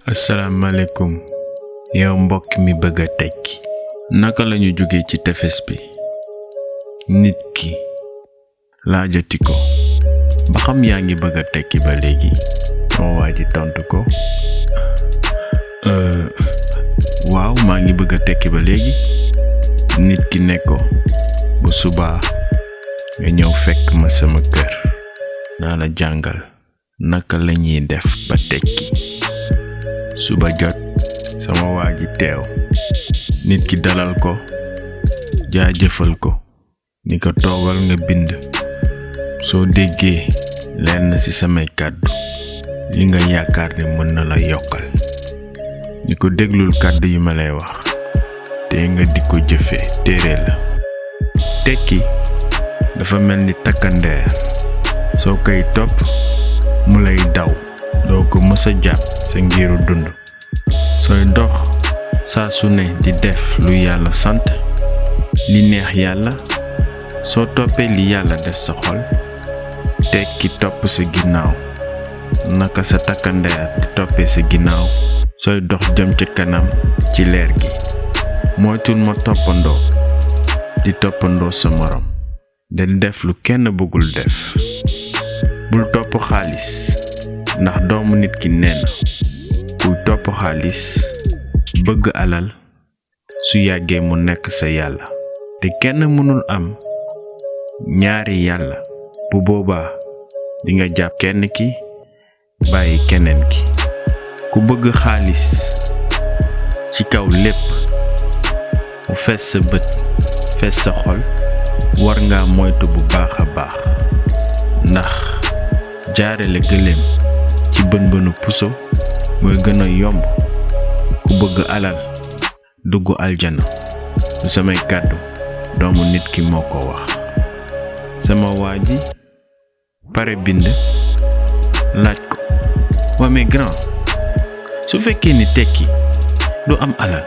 asalaamaaleykum yow mbokk mi bëgg a tekki naka lañu jóge ci tefes bi nit ki laajati ko ba xam yaa ngi bëgg a tekki ba léegi moo waaji tontu ko waaw maa ngi bëgg a tekki ba léegi nit ki ne ko bu subaa nga ñëw fekk ma sama kër naa la jàngal naka lañuy def ba tekki suba jot sama waaji teew nit ki dalal ko jaajëfal ko ni ko toogal nga bind soo déggee lenn ci samay kàddu li nga yaakaar ni mën na la yokkal ni ko déglul kàddu yi ma lay wax te nga di ko jëfee téere la tekki dafa mel ni takkandeer soo koy topp mu lay daw doo ko mësa jàpp sa ngiru dund sooy dox saa su ne di def lu yàlla sant li neex yàlla soo toppee li yàlla def sa xol tekki topp sa ginnaaw naka sa takkandeer di toppee sa ginnaaw sooy dox jëm ci kanam ci leer gi moytul ma di toppandoo sa morom del def lu kenn bëggul def bul topp xaalis ndax doomu nit ki neena kuy topp xaalis bëgg alal su yàggee mu nekk sa yàlla te kenn mënul am ñaari yàlla bu boobaa di nga jàpp kenn ki bàyyi keneen ki ku bëgg xaalis ci kaw lépp mu fees sa bët fees sa xol war nga moytu bu baax a baax ndax jaarale gëléem ci bën-bënu puso mooy gën a yomb ku bëgg alal dugg aljana du samay kàddu doomu nit ki moo ko wax sama waaji pare bind laaj ko waa mais grand su fekkee ni tekki du am alal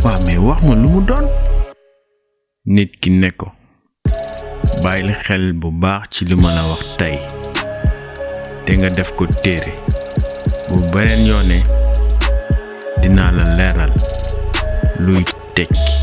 waa mais wax ma lu mu doon nit ki ne ko bàyyil xel bu baax ci li ma la wax tey te nga def ko téere bu beneen yoone dinaa la leeral luy tekki